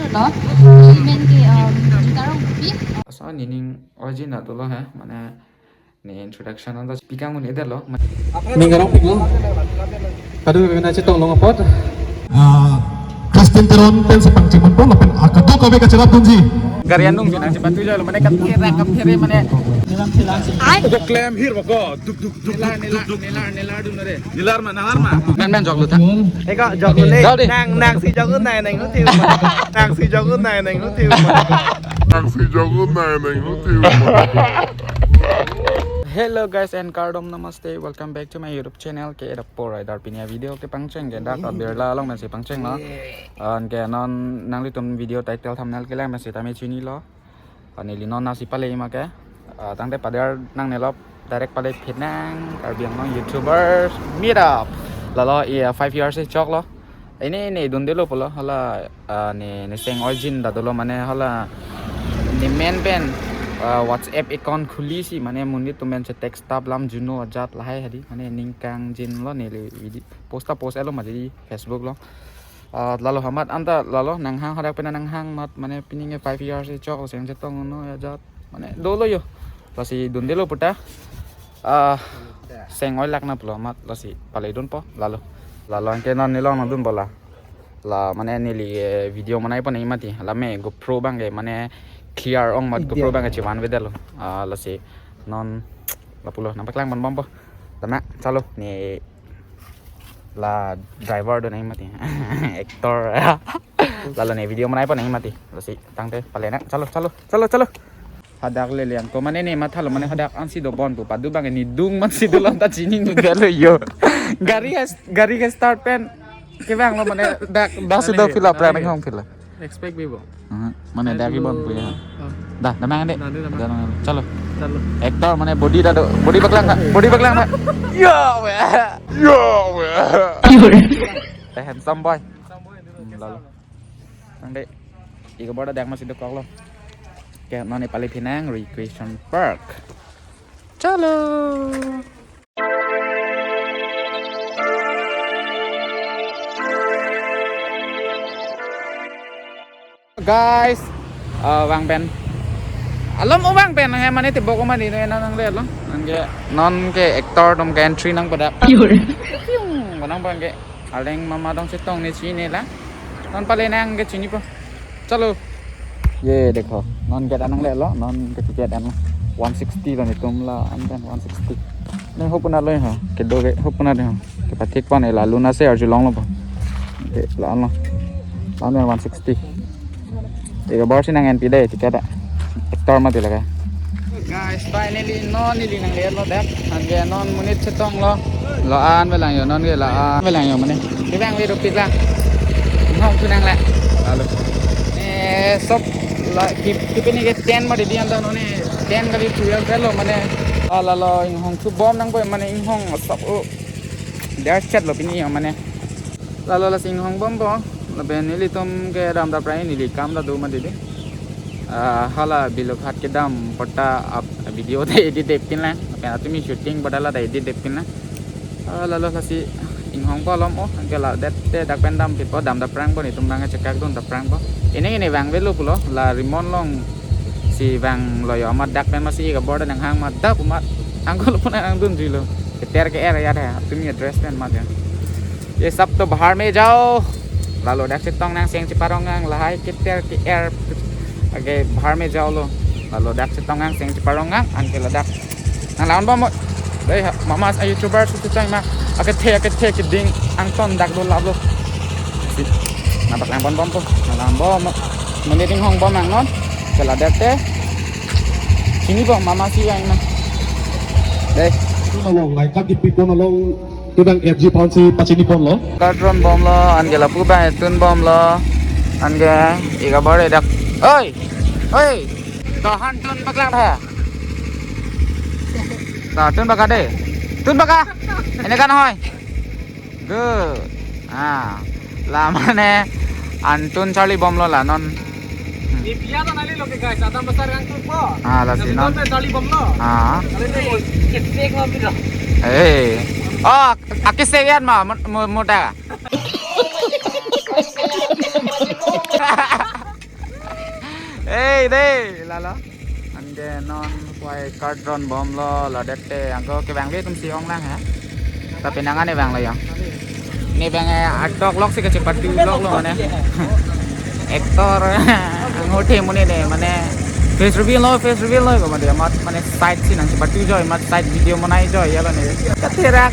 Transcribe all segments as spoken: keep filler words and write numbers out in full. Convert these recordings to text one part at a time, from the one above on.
Lo, men ke, um, Jutarong Bupi. Asa nining origin atulo he, mane ne introduction anta pi kang un-edetlo. Ning arong piklo. Kadokave nangchetong long apot. Ah, Christian Teron pensi pangcheng ponpo, lapen akadokave kacherapdunji. Gari anung si nangchepatu jalo, mane kaphere, kaphere, mane. Ai. Ko klem hir ba ko, duk, duk, duk, nilar, duk, nilar, duk, duk. Nilar, nilar, nilar dun re. Nilar ma, nilar ma. Men, men, joklo ta. Eka joklo le. Joklo de. Nang, nangsi joklo nai nang lo tiu. Nangsi joklo nai nang lo tiu. Nangsi joklo nai nang lo tiu. Hello guys and kardom namaste. Welcome back to my YouTube channel, K Dapo Rider. Pini a-video kepangcheng ke dak a-Birla along pensi pangchenglo. Anke non nanglitum video title thumbnail kelang pensi tame chinilo. Ani neli non nasi pale ma ke. Ah, tangte pader nangnelo, direct pale phinang, Karbi Anglong YouTubers meet up. Lalo, iya, five years si choklo. Ini, ini dundelo pulo, hala, ah, ne, ne seng origin ta dolo, mane hala, ne men pen, ah, WhatsApp account khulisi, mane monit atum pen che text tap lam juno ajat lahai hadi, mane ning kangjinlo neli video, post ta post-etlo mati di Facebook along. Ah, lalo amat anta lalo nanghang hadak pena nanghang amat, mane pini ke five years si chok seng chetong no ajat, mane dolo yo. Lasi dundelo puta. Ah, seng oilak na pulo amat lasi pale dunpo lalo. Lalo anke non neli along nangdunpo la. La mane neli, eh, video manai pon nangji mati. La me GoPro abang ke mane clear ong amat, GoPro abang ke chevan-vedetlo. Ah, lasi non lapulo nangpaklang ponbompo. Tama, chalo ne la driver do nangji mati. Actor. Lalo ne video manai pon nangji mati. Lasi tangte pale nang. Chalo, chalo, chalo, chalo. Hadak le liang ko mane ne mathalo mane hadak ansi dobom pu padu abang ne dung amatsi dolo ta chinine dolo yo. Gari has, gari ke start pen kevanglo mane dak, dak si do pila pran hong pila. Expect bibo. Hmm, mane dak ibon puya. Oh. Dah, damnang ande. Dah, dah, damnang. Damnang. Chalo. Chalo. Actor mane body ta do, body paklang ta, body paklang ta. Yo, we. Yo, we. Te handsome boy. Handsome boy, hmm, lalo. Nang de. Iko boda dak amatsi dokoklo. Ke non ne pale phinang Recreation Park. Chalo. Guys, ah, vang pen. Alom o vang pen, eh, mane tebok o mane, eh, non nanglelo. Anke, non ke actor atum ke entry nangpadak. Yur. Piung, bonang bang ke. Aleng mama dong chetong ne chinine la. Non pale nang ke chinipo. Chalo. Ye, dekho. Non gate an nanglelo, non ke ticket an one sixty lo netum la, an pen one sixty. Ne hopunat lo ha. Kedo ke hopunat ha. Kepathik pon la luna se arjulonglo po. Ke la lo. La ne one sixty. Eko bor si nang-enpi dei ticket a. Actor mati lake. Guys, finally non neli nanglelo dak. Anke non monit chetonglo. La-an avelang yo, non ke la-an avelang yo mane. Kevang ve dopik la. Hong tu nang la. Lalo. Eh, sop la kip, kip ini ke tent mati di anta non ne. Tent kali tuyal velo mane. Ah, lalo inghong thubom nangpo mane inghong sop o. Dar chat lo pini yo mane. Lalo lasi inghongbompo. Lapen nelitum ke dam daprai neli kam ta do mati di. Ah, hala Bilughat kedam apot ta ap video ta edit det pin lang. Lapen atumi shooting apot ta la ta edit det pin lang. Ah, lalo lasi inghongpo alom o, anke la det te dak pen dam pipo, dam daprangpo, netum abang chekak dun daprangpo. Ini ini vangvelo pulo, la rimon along si vanglo yo amat dak pen amatsi eko bor nanghang amat dak amat. Angkol pun nangdunjuilo. Keter ke-er ya deh, atumi address pen amat ya. Ye sab to bahar mein jao. Lalo dak chetong nang seng cheparong nang lahai keter ke-er. Ake bahar mein jao lo. Lalo dak chetong nang seng cheparong nang anke ladak. Nang la-an bom mo. Dei ha, mama sa YouTuber su tu chang ma. Akethe, akethe keding angton dak do lap lo. Si. Nangpaklang ponbompo. Nang la-an bom mo. Mane ding hongbom nang non. Ke ladak te. Chinipo mama si yang na. Dei. Along, like, kaki pipon along. Kedang F G pound si pachini ponlo. Card run bomlo, anke lapu abang etun bomlo. Anke eko bor dak. Oi! Oi! Dohan tun paklang tha. Dah, tun baka dei. Tun baka. Ini kan hoi. Good. Ah. La mane antun charli bomlo la non. Ni biya ta nali lo ke guys, adam besar yang tu po. Ah, lasi non. Nasi non charli bomlo. Ah. Kali ni mo, kepek mo pino. Eh. Oh, aki sekian ma, mo-, mo-, muda. Hey, dei, lalo. Anke non puai card ron bomlo, ladak te angko kevangve atum si ong lang ha. Tapi nang ani vanglo yong. Ne vang, eh, atok lok si kachepatu loklo mane. Actor angote muni ne mane face reveal lo, face reveal lo ko mane amat mane side si nangchepatu joi, amat side video monai joi ya lo ne. Katherak,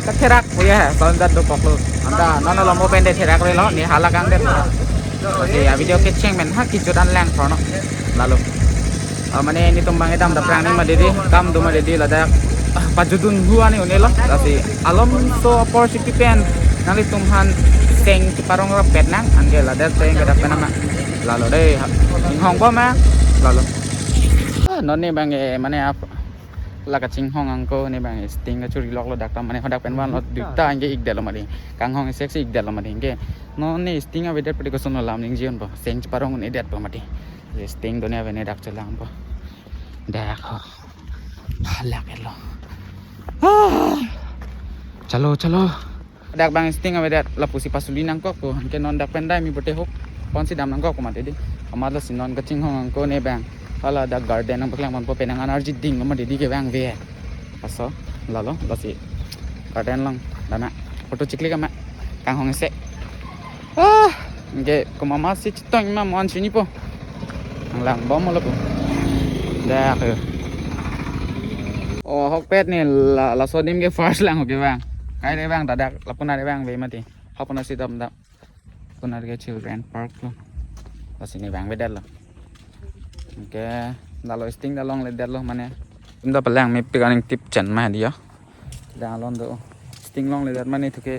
katherak puya ha, sound dat dopoklo. Anta non lo mo pen de therak relo, ne hala kangdet. Lasi a video kecheng pen ha kejut an lang thorno. Lalo. Ah, mane netum bang edam dapprang ni ma dei dei, kam do ma dei dei ladak. Ah, pajudun hu ani un-elo. Lasi alomso apor si pi pen nanglitum aphan seng cheparong rapet nang, anke ladak seng kedak pen ama. Lalo dei, ha. Inghong ko ma. Lalo. Ah, non ne bang e, mane ap-, la kachinghong angko ne bang e, sting kachuri loklo dak ta mane hadak pen vanlo duita anke ikdetlo mati. Kanghong sexy ikdetlo mati. Anke non ne sting avedet pati koson alam ningje unpo. Seng cheparong un-edetpo mati. Sting done avene dak chelangpo. Dak ho. Halak elo. Ah. Chalo, chalo. Dak bang sting avedet lapusi pasuli nangkok ko. Anke non dak pen dai mi bote hok. Pon si dam nangkok ko mati dei. Amat lasi non kachinghong angko ne bang. Hala dak garden nangpaklang ponpo, penang an arji dinglo mati dei kevangve. Laso, lalo, lasi garden along dam ma. Photo chiklik ma. Kanghong ese. Ah, anke komat ma si chetong ma mo an chinipo. Nanglang bom lo ko. Dak. Oh, hokpet ne la, laso adim ke first lang ho kevang. Kai de bang dadak, lapu na de bang ve mati. Hop na si dam dam. Lapu na ke children park lo. Lasi ne vangvedetlo. Anke, lalo sting ta longledetlo mane. Inda palang mepik aning tip chen ma dei yo. Dak alon do. Sting longledet mane thu ke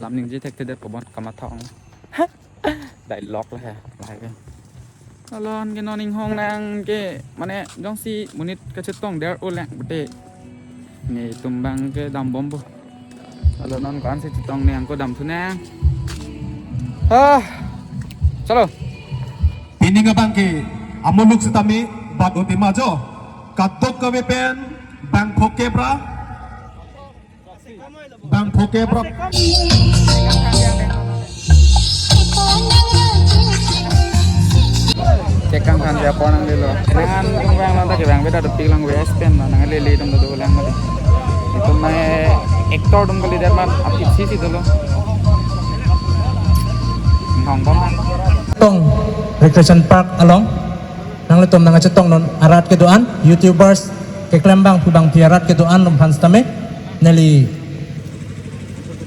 lam ningje thekthedetpo bon kamathong. Dai lok le he, lahai ke. Alon ke non inghong nang ke, mane jongsi monit kachetong der ulang bote. Netum bang ke dam bompo. Lalo non ko-an si chetong ne angko damthu nang. Ah. Chalo. Pini abang ke amuluk sitame bat ote ma jo. Kadokave pen bang phokep ra. Bang phokep ra. Kekang khan dia ponang dilo. Dengan tung bang nonta kevangvedet dopik lang V S pen nang lele dum do lang mati. Itum mai actor dum kalidet mat apik si si dolo. Hong Kong. Tong Recreation Park along. Nanglitum nangkachetongnon arat kedo-an, YouTubers keklem bangphu bangphi arat kedo-an atum aphan sitame. Neli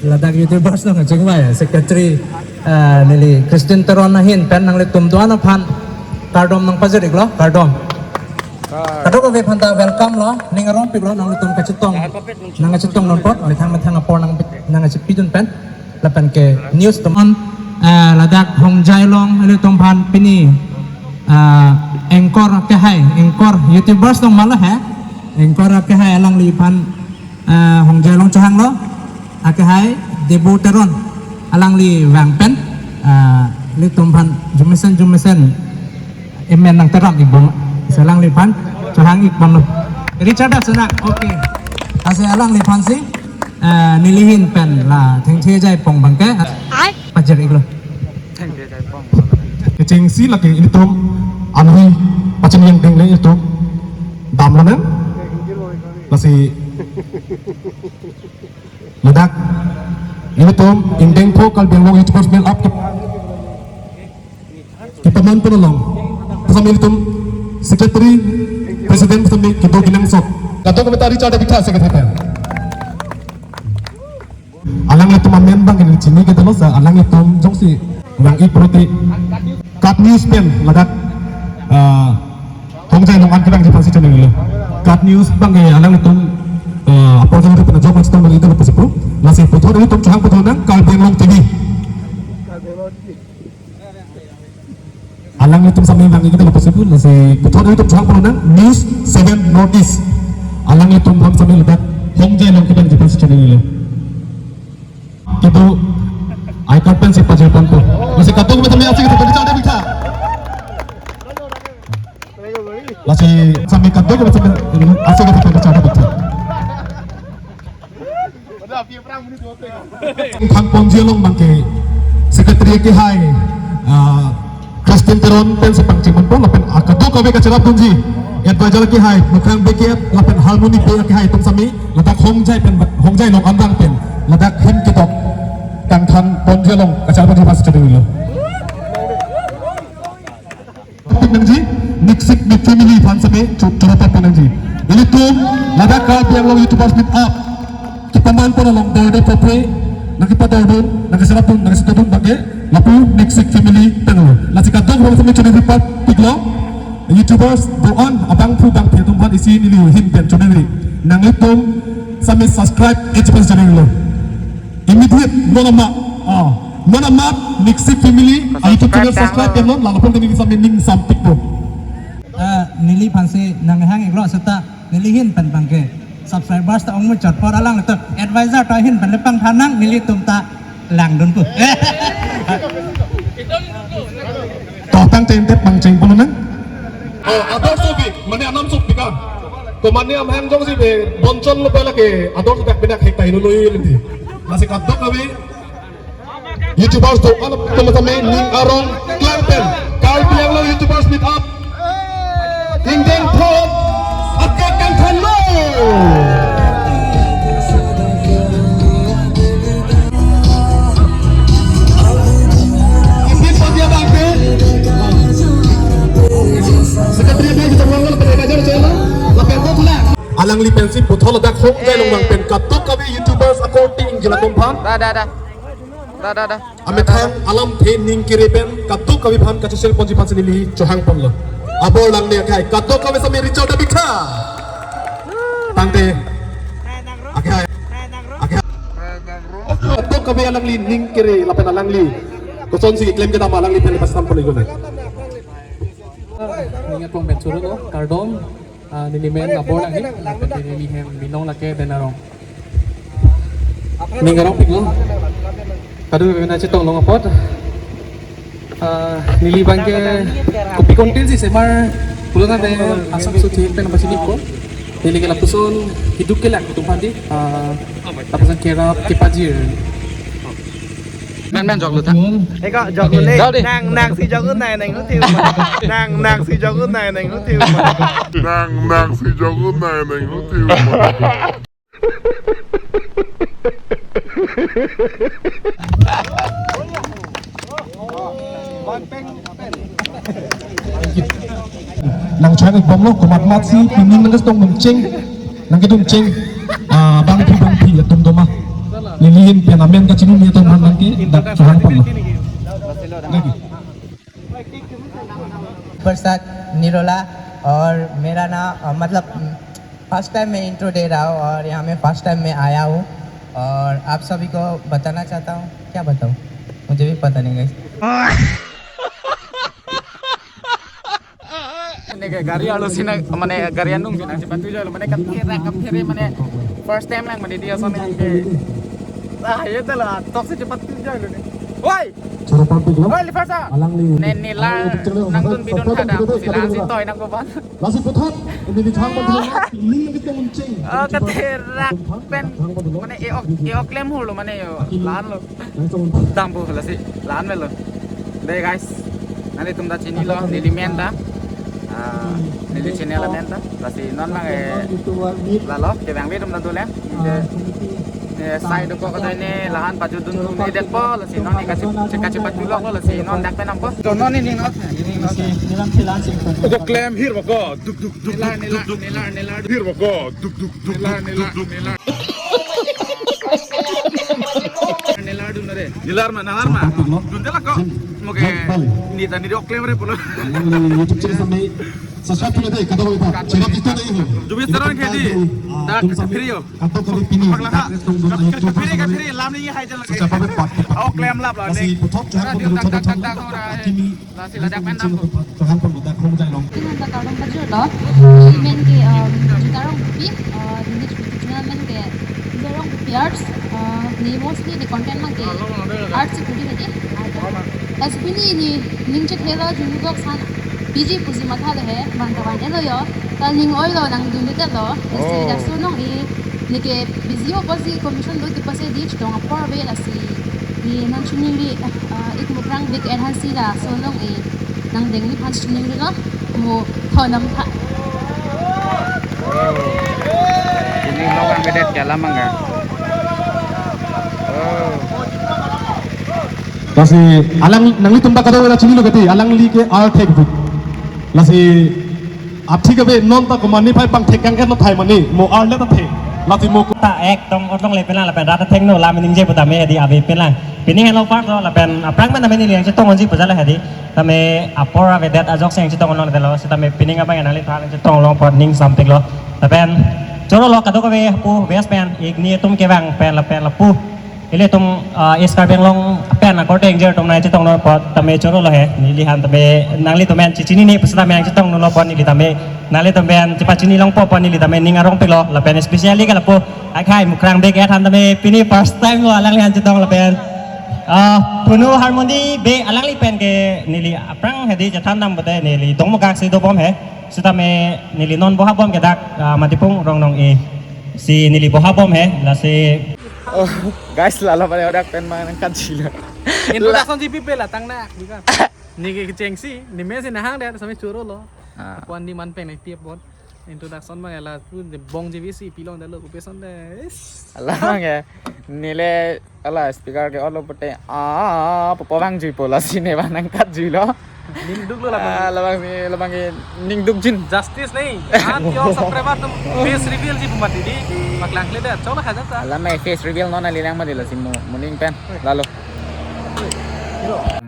ladak YouTubers nangkachingvai, secretary, eh, neli Christine Teron ahin pen nanglitum do-an aphan kardom nangpajir-iklo, kardom. Kadokave aphanta welcome lo, ning arongpiklo nanglitum kachetong, nangkachetongnon apot, methang methang apor nang, nangkachepidun pen. Lapen ke news atum an, eh, ladak Hongjai along ilitum aphan pini, eh, anchor akehai, anchor YouTubers along ma lo he, anchor akehai alangliphan, eh, Hongjai along chohanglo, akehai Debu Teron alangli vang pen, eh, ilitum aphan jumesen jumesen emen nangteram-ik bom. Lasi alangliphan chohang-ik bomlo. Richard Asena, okay. Lasi alangliphan si, eh, nelihin pen la thengthe jai pong bangke. Ai. Pajir-iklo. Kechengsi lake ilitum anhui pachini yang dengle ilitum damlo nang. Lasi ladak ilitum ingdeng pho Karbi Anglong Youth Sports Meet Up ke Kipaman pun along. Pasal ilitum secretary, president pasal kedo ginang sok. Kadokave ta Richard abitha secretary pen. Alanglitum amen bang ini chini kedolo sa alanglitum jongsi vang-ik prote. Kat News pen ladak, ah, Hongjai along an kevangji aphansi channel lo. Kat News bang ke alanglitum, ah, apor jong pen jok mas tong itu pasipu. Lasi puthot ilitum chohang puthot nang Karbi Anglong T V. Alanglitum sami vang-ik ta possible, lasi puthot ilitum chohang pulo nang News seven North East. Alanglitum aphan sami ladak Hongjai along kevangji aphansi channel lo. Kitu I card pen si pajir ponpo. Lasi kadokave sami asik kita bicara bicara. Lasi sami kadokave sami asik kita bicara bicara. Thang ponji along bangke secretary akehai, ah, Christian Teron pensi pangcheng ponpo lapen akadokave kacherapdunji advisor akehai, Mukrang Bey Kep lapen harmony Bey akehai atum sami ladak Hongjai pen, Hongjai along anrang pen ladak him ketok kangthan ponji along kacherapdunji aphan si chedenglo. Nangji, Niksik Meet Family aphan sami chu-, choro pon nangji. Ilitum ladak Karbi Anglong YouTubers Meet Up kepaman pon along dorde popre, nangkepadordun, nangkeserapdun, nangkesetodun abangke lapu Niksik Family pen lo. Lasi kadokave sami choningri pat piklo. YouTubers do-an abangphu bangphi atum aphan isi neli ahin pen choningri. Nanglitum sami subscribe-etji pen choninglo. Immediate, non amat, ah, non amat Niksik Family YouTube channel subscribe subscribe dam non, lalu pun neli sami ning sampik po. Ah, neliphan si nanghang-iklo seta neli ahin pen abangke subscribers ta ongmuchot apor alanglitum advisor ta ahin pen le pangthan nang, nelitum ta langdun po. To tangte ente pangcheng pon nang. Oh, ador sopik, mane anam sopik ah. Ko mane amahang jongsi be bonchon lo pala ke ador sopik bina khek tai lo lo ye lenti. Lasi kadokave YouTubers do-an atum sami ning arong klang pen Karbi Anglong YouTubers Meet Up ingdeng phongo akek kangthanlo. Apin pon dia bangke. Secretary dia kita uang lo pada belajar channel. Lapen ko kula. Alangli pensi puthot ladak Hongjai along nang pen kadokave YouTubers akorte ingjir atum aphan. Da, da, da. Da, da, da. Amethang alamthe ning kere pen kadokave aphan kachesel ponji aphan si neli chohang ponlo. Abor lang ne akhai kadokave sami Richard Abitha. Tangte. Akhai. Akhai. Kadokave alangli ning kere lapen alangli kosonsi keklem kedam alangli pen le pasang pon ikone. Ning atum pen choro lo, kardom. Ah, neli men Abor Langhi, lapen neli hem Binong lake Denarong. Ning arong piklo. Kadokave nangchetong long apot. Ah, neli abangke kopi content si semar pulo tangte asap so chin pen pachini ko. Neli ke lapuson hiduk kelak atum aphan di. Ah, lapuson kerap kepajir. Men, men, jok lo ta. Eka, jok lo le. Jok di. Nang, nang si jok lo nai nang lo tiu. Nang, nang si jok lo nai nang lo tiu. Nang, nang si jok lo nai nang lo tiu. Nangchang-ik bomlo, komat mat si pini nangketong nangcheng, nangkedun cheng, ah, bangphi bangphi atum doma. Neli ahin pen amen kachinine atum aphan nangke dak chohang ponlo. Lagi. प्रसाद निरोला और मेरा नाम, अ, मतलब, उम, first time मैं इंट्रो दे रहा हूँ और यहाँ में फर्स्ट टाइम मैं आया हूँ और आप सभी को बताना चाहता हूँ, क्या बताऊँ, मुझे भी पता नहीं guys. Neke gari arlo si nang, mane gari anung si nangchepatu jalo, mane kathera kathera mane first time lang mane dia ason neke. Ah, ye tala tok si chepatu jalo ne. Woi! Choro pon piklo. Woi, Liversa. Alangli. Ne nila nangdun bidun kada, si la si toi nang koban. Lasi puthot, ini di thang pon dulu. Ini kita mencing. Oh, kathera pen. Mane e-ok, e-ok klem holo mane yo. Lan lo. Dampo lasi lan melo. Dei guys, nanglitum ta chinilo, neli men ta. Ah, neli channel amen ta. Lasi non abang, eh, lalo kevang ve atum ta dole. Eh, sai dokok kata ne lahan pajutdun ne detpo, lasi non ne kachi, kachi pajutlo ko, lasi non dak pen nangpo. To non ini non, ini non. Ko klem hir bako, duk duk duk. Nila, nila, duk duk. Nila, nila. Hir bako, duk duk duk. Nila, nila, nila. Nila dun re. Nila ma, nila ma. Dun de la ko. Moke ni ta ni dok klem re pulo. Nangli YouTube channel sami subscribe kena dei, kada hoy ta. Chira kita dei ho. Jubis Teron ke di. Dak free yo. Kato kali pini. Pagla ha. Free ka free, lam ni hai jala. Subscribe pe pat. Oh, klem lap la. Lasi puthot channel ko tak tak tak tak. Kimi. Lasi ladak pen dampo. Chohang pon ladak Hongjai along. Ina ta kardom pajirlo. Neli men ke, um, Juta Rongpi, uh, neli channel men ke Juta Rongpi Arts, uh, ne mostly ne content abang ke arts si kuri hedi. Lasi pini ne ning chethe lo jun jok san P G pusi matha le he, van ta van-etlo yo. Ta ning oilo nangdun det lo. Lasi Oh. Laso along e neke busy ho pusi commission do ti pusi di chetong apor ave lasi. Ne non chiningri, uh, ik Mukrang Bey Kep aphan si laso along e. Nangdengli aphan chiningri lo, mo thonam tha. Oh. Chinilo abang avedet ke alam abang ke. Oh. Lasi alang nanglitum ta kadokave chinilo kati, alangli ke arthek bu. Lasi aphi kave non ta komat nephai pangthek kangket lo thai mane, mo arle ta thek. Lasi mo ta ekdom otlongle pelang lapen rat athengno lam ningje pu tame hedi ave pelang. Pini helo part lo lapen aphrang man tame neli nangchetong unji pu jala hedi. Tame apor avedet ajok si nangchetong longledetlo, sitame pining abang nangliphan nangchetong long apot ning sampik lo. Lapen choro lo kadokave pu best pen ik ni atum kevang pen lapen lapu ilitum, ah, East Karbi Anglong pen akorte ingjir atum nangchetong lo apot tame choro lo he. Neli han tame nanglitum pen chechinine pusitame nangchetong lo apot neli tame nanglitum pen chepachini longpo apot neli tame ning arongpik lo. Lapen especially ke lapu akhai Mukrang Bey ke than tame pini first time lo alangli nangchetong lapen, ah, Punu Harmony Bey alangli pen ke neli aphrang hedi chethan dam bate neli dongmukak si dobom he. Sitame neli non bohabom ke dak, ah, Matipung Rongnong-e si neli bohabom he. Lasi Oh, guys, lalo pare odak pen mang nangkanchilo. Introduction si pipe la tangnak, bukan? Ne ke kechengsi, ne men si nahang deh, sami choro lo. Ah. Ako andi man pen nangtip bon. Introduction mang la tu de bong J V C pilong dalo kupeson deh. Alang ya. Neli ala speaker ke olo pute, ah, popo bang jui pola sine bang nangkat jui lo. Ning duk lo labang. Ah, labang si, labang ke ning duk jin. Justice nahi. An yo samprema tum face reveal ji pu mati di. Paklang kle deh. Cholo haja ta. Alam mai face reveal non ali lang mati lasi mo, moning pen. Lalo.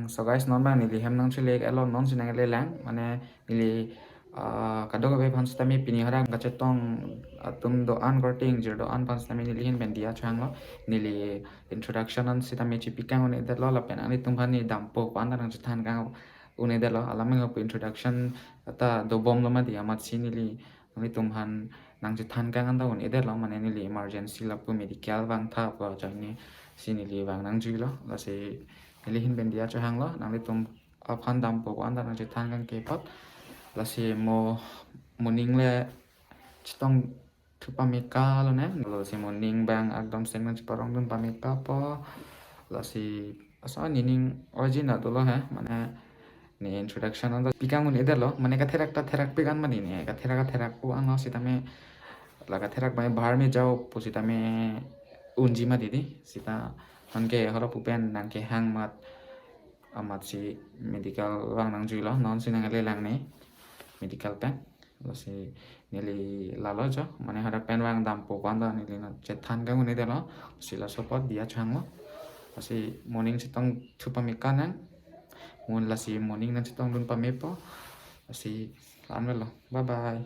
So guys, non bang neli hem nangchilek elo non si nangle lang. Mane neli, ah, kadokave aphan sitame pini hadak kachetong atum do-an korte ingjir do-an aphan sitame neli ahin pen diya chang lo. Neli introduction an sitame chipikang un-edetlo lapen nanglitum aphan ne dampo ko-an ta nangchethan kang un-edetlo, alam nangpu introduction ta dobom lo mati amatsi neli nanglitum aphan nangchethan kang an ta un-edetlo, mane neli emergency lapu medical vangtha pu ajok ne si neli vang nangjui lo, lasi neli ahin pen diya chehang lo, nanglitum aphan dampo ko-an ta nangchethan kang ke apot, lasi mo moning le chetong thu pameka lo ne. Lasi moning bang ekdom seng nangcheparong dun pameka po. Lasi asa nening origin dolo he. Mane ne introduction an ta pikang un-edetlo. Mane katherak ta therak pikan mati ne. Katherak katherak pu ano sitame la katherak bang bahar me jao pu sitame unji mati di. Sita anke horo pupen nangkehang mat amatsi medical vang nangjui lo. Non si nangle lang ne medical pen. Lasi neli lalo jo, mane hadak pen vang dampo ko-an ta neli nangchethan kang un-edetlo. Lasi laso apot diya chang lo. Lasi moning chetong thu pameka nang. Mun lasi moning nangchetong dun pamepo. Lasi la-an velo. Bye bye.